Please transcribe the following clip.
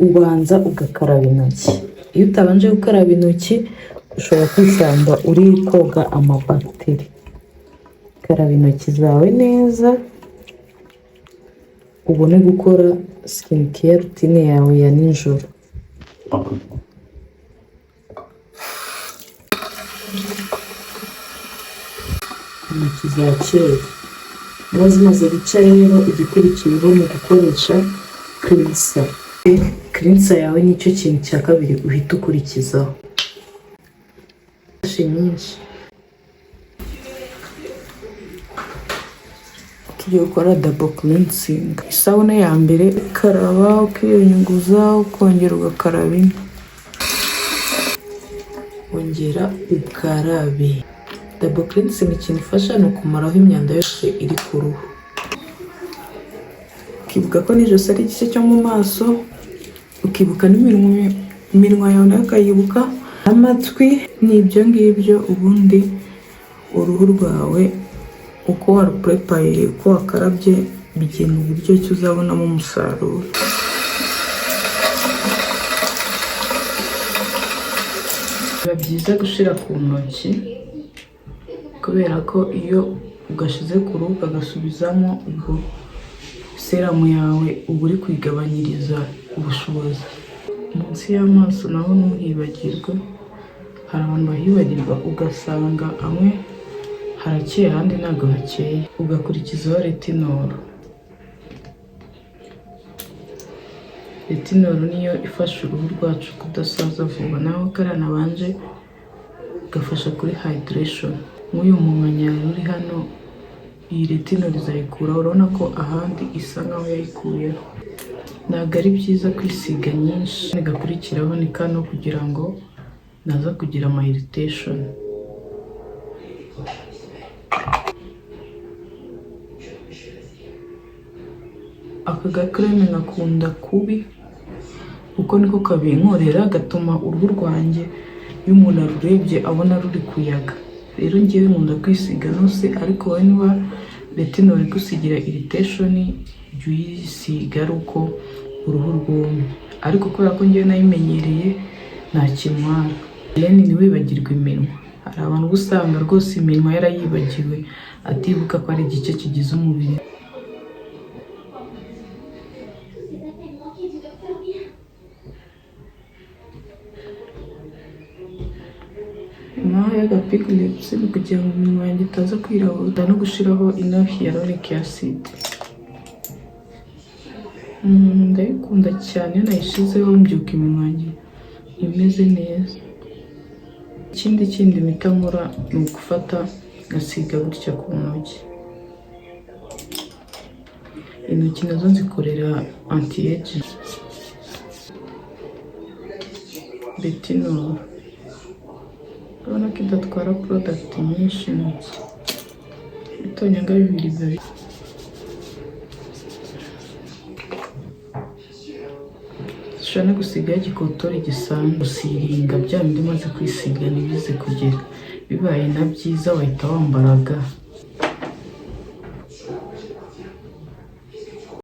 Ubanza ugakaraba intoki. Iyo utabanje gukaraba intoki, ushobora kwisanga uri koga amabagiteri. Karaba intoki zawe neza, ubone gukora skin care routine yawe ya nijoro. Intoki zakeye, niba zimaze gucya rero, igikurikiyeho ni ugukoresha cleanser. Cleanser yawe nicyo kintu cya kabiri uhita ukurikizaho nyinshi. Tugiye gukora double cleansing. Isabune ya mbere, ukaraba, ukiyunyuguza, ukongera ugakaraba ino, wongera ukarabe. Double cleansing ikintu ifasha ni ukumaraho imyanda yose iri ku ruhu. Ukibuka ko n'ijosi ari igice cyo mu maso, ukibuka n'iminwa, iminwa yawe nayo ukayibuka, amatwi. Ni ibyo ngibyo. Ubundi uruhu rwawe uko waruprepaye, uko wakarabye, bigena uburyo ki uzabonamo umusaruro. Biba byiza gushyira ku ntoki, kubera ko iyo ugashyize ku ruhu ukagasubizamo, ubwo serum yawe uba uri kuyigabanyiriza ubushobozi. Munsi y'amaso naho ntuhibagirwe. Hari abantu bahibagirwa, ugasanga amwe harakeye ahandi ntabwo hakeye. Ugakurikizaho retinol. Retinol niyo ifasha uruhu rwacu kudasaza vuba, naho kariya nabanje gafasha kuri hydration. Nk'uyu munkanyari uri hano, iyi retinol izayikuraho. Urabona ko ahandi isa nkaho yayikuyeho. Ntabwo ari byiza kwisiga nyinshi. Gakurikiraho ni kano, kugira ngo naza kugira ama irritation. Aka gakreme nkakunda kubi, kuko niko kabinkorera, gatuma uruhu rwanjye iyo umuntu arurebye abona ruri kuyaga. Rero ngewe nkunda kwisiga nose, ariko wowe niba retinol igusigira irritation, jya uyisiga ari uko uruhu rwumye. Ariko kubera ko ngewe nayimenyereye, nta kintwara. Then ntiwibagirwe iminwa. Hari abantu uba usanga rwose iminwa yarayibagiwe, atibuka ko ari igice kigize umubiri. C'est à peine manqué du docteur bien. Impamvu y'aga pink lips ni kugira ngo iminwa yanjye itaza kwirabura, no gushiraho ino hyaluronic acid. Ndayikunda cyane. Iyo nayishizeho mbyuka iminwa yanjye imeze neza. Ikindi kindi mpita nkora ni ugufata ngasiga gutya ku ntoki. Intoki nazo nzikorera anti aging. Retinol urabona ko idatwara product nyinshi. Intoki ibitonyanga bibiri biba. Ushobora no gusigaho igikotori gisanzwe, gusiringa bya bindi umaze kwisiga ntibize kugera. Bibaye na byiza wahita wambara ga.